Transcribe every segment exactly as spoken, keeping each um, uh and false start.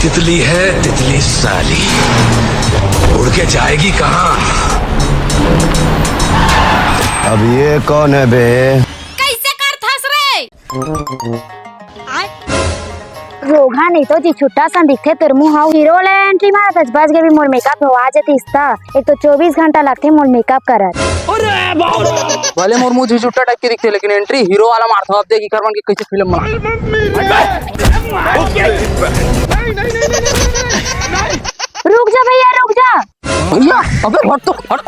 तितली है तितली साली, उड़ के जाएगी कहाँ? अब ये कौन है बे? कैसे करथस रे? रोगहा नहीं तो जी छुट्टा सन दिखथे तोर मुंह ह। हीरो ले एंट्री मारत हस, बच गे भी मोर मेकअप होवा जतिस त। एक तो चौबीस घंटा लगथे मोर मेकअप करत। भले मोर मुंह झुझुट्टा टाइप के दिखथे, लेकिन एंट्री हीरो वाला मारथव। अब देख इकर मन के कैसे फिल्म बना। रुक जा भैया, रुक जा। भैया, अबे हट तो, हट।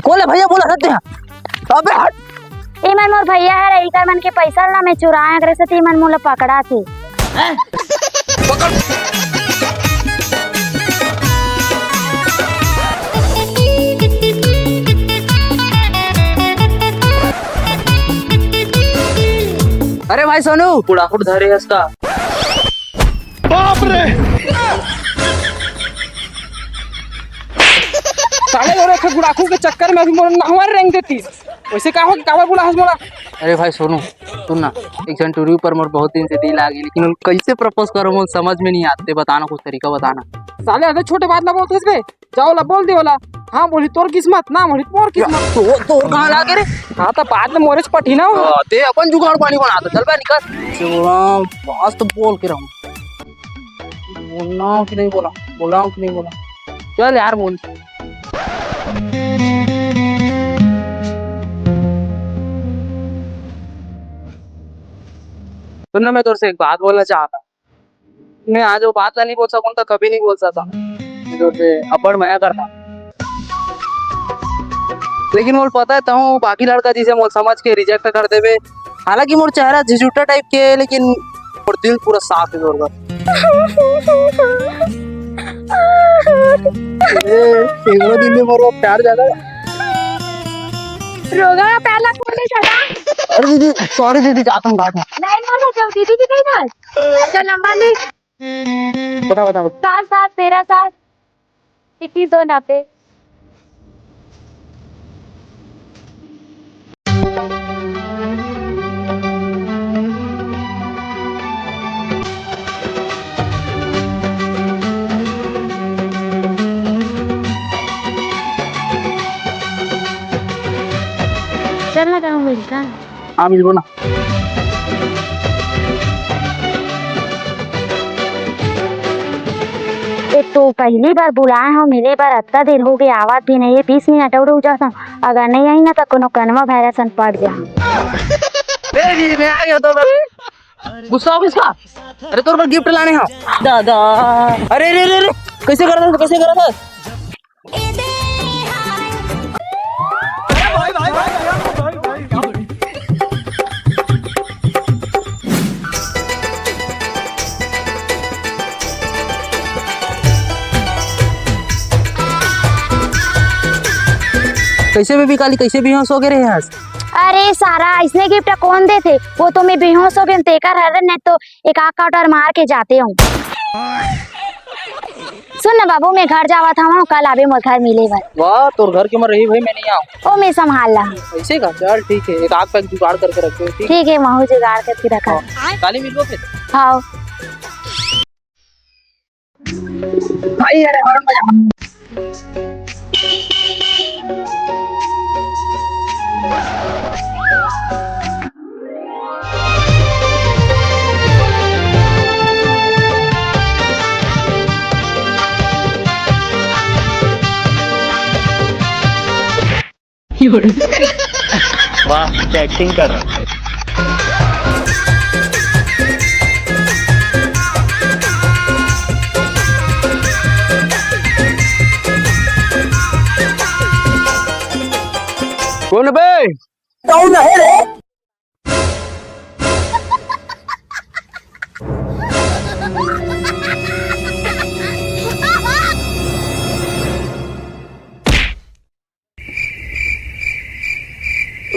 कौन है भैया, बोला हट दे। अबे हट। इमन मोर भैया हरे, इकर मन के पैसा ला मैं चुराए, अगर से इमन मोला पकड़ा थे। अरे भाई सोनू, गुड़ाखुट धरे हस का? बाप रे। साले, और एक गुड़ाखू के चक्कर में अभी मोर नहवा रेंग देती। वैसे का हो, काबर बुला हस मोला? अरे भाई सोनू, सुन ना, एक झन टुरी ऊपर मोर बहुत दिन से दिल आ गई, लेकिन ओला कैसे प्रपोज करो, मोर समझ में नहीं आते। बताना, कुछ तरीका बताना। साले, अगर छोटे बात ला बोलत हस बे, जाओ ला बोल दे वाला। हाँ बोली तोर किस्मत, ना बोली मोर किस्मत। तो तोर कहाँ लागे रे? हाँ, तो बाद में मोरे से पटी ना हो। हाँ, ते अपन जुगाड़ पानी बना दे, चल बे निकल। से बोला, आज तो बोल के रहूँ। बोलना हो कि नहीं बोला, बोला हो कि नहीं बोला? चल यार, बोल। सुन ना, मैं तोर से एक बात बोलना चाहता। मैं आज वो बात ला नहीं बोल सकूँ तो कभी नहीं बोल सकता। जो से अब्बड़ मया करता। लेकिन मोला पता है, तहूँ बाकी लड़का जैसे मोला समझ के रिजेक्ट कर देबे। हालांकि मोर चेहरा झिझुट्टा टाइप के है, लेकिन मोर दिल पूरा साफ है तोर बर। ए, एगो दिन में मोर प्यार जागा। रोगहा प्यार ला कौन नहीं जागा? अरे दीदी, सॉरी दीदी, जाता हूँ बाद में। नहीं, नहीं, नहीं, दीदी की नहीं जाए। चल, नंबर लिख। बता, बता, बता। सात सात तेरह सात इक्कीस दो नब्बे। चल ना, कहूँ मिलता। हाँ, मिलबो ना। एक तो पहली बार बुलाए हो, मिले बर अतना देर हो गए, आवत भी नहीं है। बीस मिनट और रुक जाता, अगर नहीं आई ना तो कोनो कनवा भैरा सन पड़ जा। ए जी, मैं आ गया तो मैं गुस्सा हो किसका? अरे तोर पर गिफ्ट लाने हो दादा। अरे रे रे रे, कैसे कर रहा था, कैसे कर रहा था? कैसे बेबी काली, कैसे बेहोश हो गए रहे हस? अरे सारा, इसने गिफ्ट कौन देथे? वो तो मैं बेहोश हो गई हूँ, तेकर हरे, नहीं तो एक आध कटर मार के जाते हूँ। सुन ना बाबू, मैं घर जावत हूँ, कल आबे मोर घर मिले बर। वाह, तोर घर के मैं रही भाई, मैं नहीं आऊँ। ओ, मैं संभाल ला। ऐसे का? चल ठीक है, एक आध पैक जुगाड़ करके रखो, ठीक? ठीक है, महू जुगाड़ करके रखा। हाँ, काली मिलबो फिर। हाँ। भाई, अरे, और मजा। वाह, क्या एक्टिंग कर रहा है। कौन बे? कौन है रे?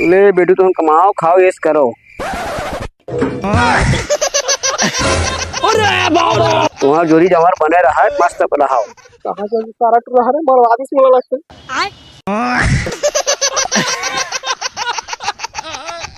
ले बेटू, तुम कमाओ, खाओ, ऐश करो। तुम्हारा जोड़ी जवार बने रहा है, मस्त रहा। कहाँ से सारा टूरा हरे, मरवा दिस मोला लगता है।